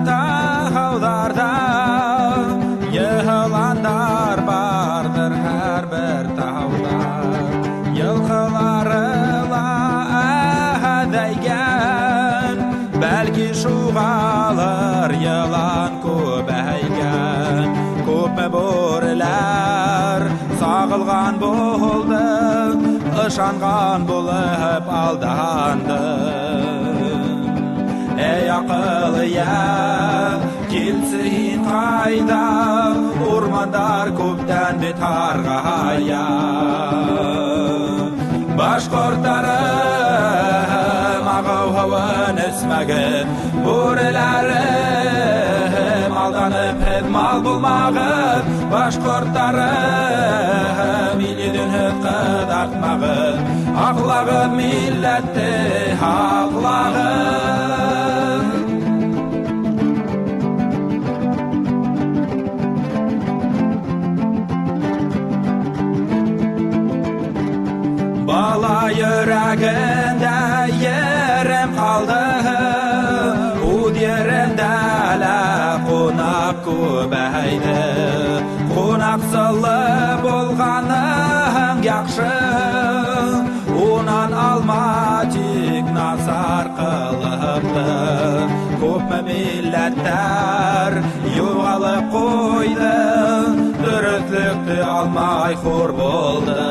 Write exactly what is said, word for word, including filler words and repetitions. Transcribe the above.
Тауларда йыланлар бардыр аьр бир тауда. Йылкылары ла аьзейген, баьлки, шугалар йылан коьбейген. Коьпме боьрилер сагылган болды, ышанган болып алданды. Эй, акыллы ия, килсин кайда, орманлар коьптен бе таргая. Башкуртларым, агавын эсмегиз, боьрилерим, алданып сиз мал болмагыз. Башкуртларым, иледен сиз кызартпагыз. Аклагыз миллетти, аклагыз. Бала юрегинде ерим калды, уьй еринде аьли конак коьбейди. Конак сыйлы болганыны яхшы, оннан алма тек насар кылыпты. Коьпме миллетлер йогалып койды, дуьрисликти алмай хор болды.